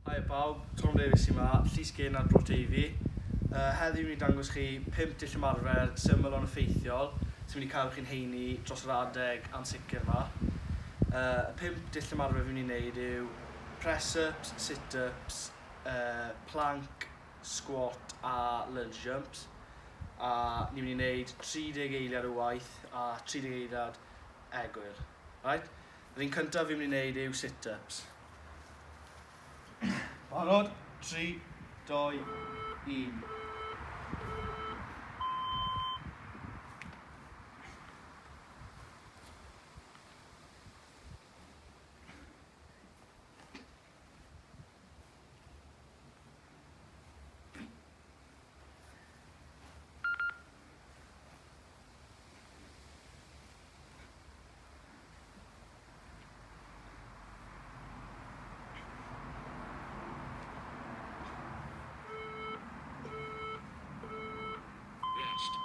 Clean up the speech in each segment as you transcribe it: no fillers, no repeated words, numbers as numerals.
Haia pawb, Tom Davies sy 'ma, Llys Genad Bro Teifi. Uh, heddiw ni'n dangos chi 5 dull ymarfer syml ond effeithiol sy'n mynd i cadw chi'n heini dros yr adeg ansicr yma. Uh, y 5 dull ymarfer fi'n mynd i wneud yw press-ups, sit-ups, uh, plank, squat a lunge jumps. A ni'n mynd i wneud 30 eiliad o waith a 30 eiliad egwyl. Right? Yr un cyntaf fi'n mynd i wneud yw sit-ups. Barod? 3, 2, 1.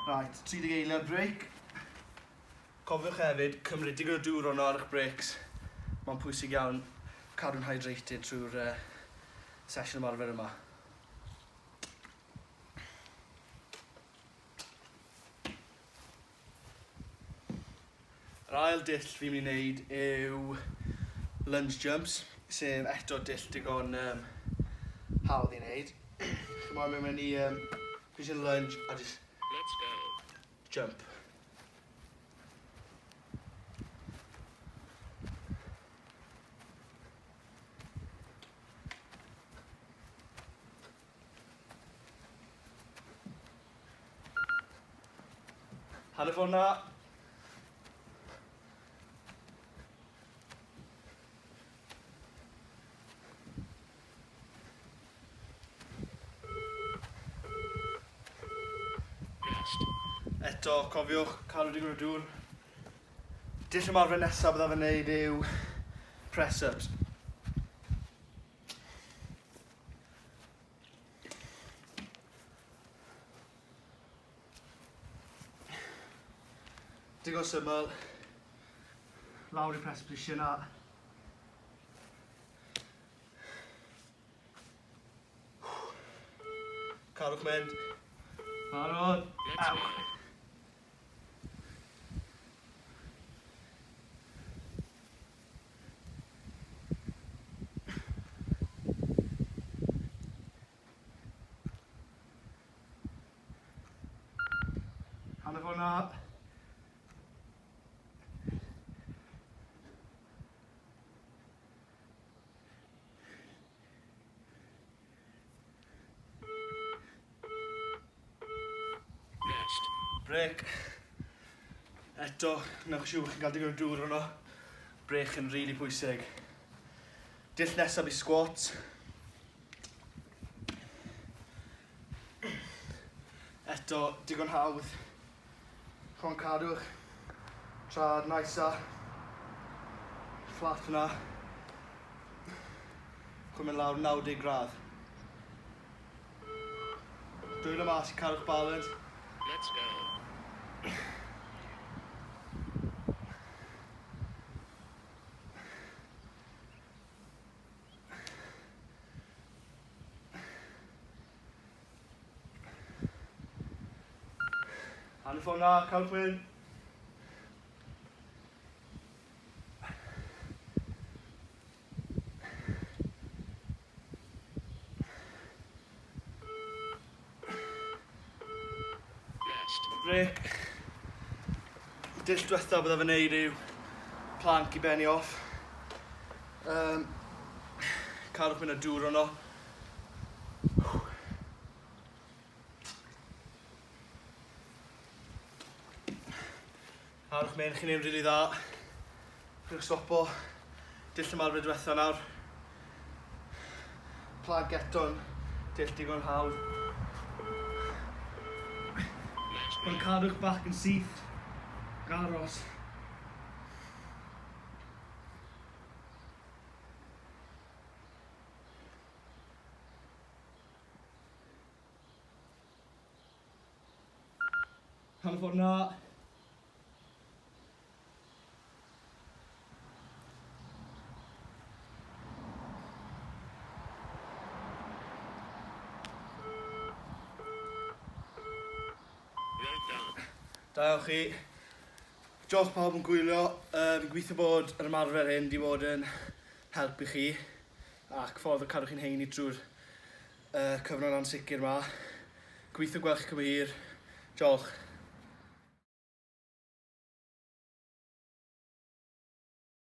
Right, 30 eiliad break. Cofiwch hefyd cymryd digon o dŵr ono ar eich breaks. Mae'n pwysig iawn cadw'n hydrated trwy'r uh, sesiwn ymarfer yma. Yr ail dull fi'n mynd i wneud yw lunge jumps, sef eto dull digon um, hawdd i wneud. Chi moyn mynd mewn i um, position lunge a just Let's go. jump. Hanner ffordd na. Rest. Eto, cofiwch, cadw digon o dŵr. Dull ymarfer nesaf byddaf yn neud yw press-ups. Digon syml. Lawr i press position a Cadwch mynd. Barod. Awch. Hanner ffordd na. Rest. Brec. Eto, newch siŵr chi'n cael digon o dŵr yno. Brec yn rili really pwysig. Dull nesaf i squats. Eto, digon hawdd. Chon cadwch trad nice a fflat fyna. Chwn mynd lawr 90 gradd. Dwylo mas i cadw'ch balance. Let's go. Hanner ffordd na, cadwch mynd. Brec. Dull diwetha byddaf yn neud yw plank i benni off. Um, cadwch mynd â dŵr ono. Harwch mynd, chi'n neud rili dda. Chi'n stopo. Dull ymarfer diwetha nawr. Plank eto'n dull digon hawdd. Mae'n cadw'ch bac yn syth. Aros. Hanner ffordd na. Da iawn chi. Diolch pawb yn gwylio. Fi'n gobeithio bod yr ymarfer hyn 'di bod yn helpu chi ac ffordd o cadw chi'n heini trwy'r cyfnod ansicr 'ma. Gobeithio gweld chi cyn bo hir. Diolch.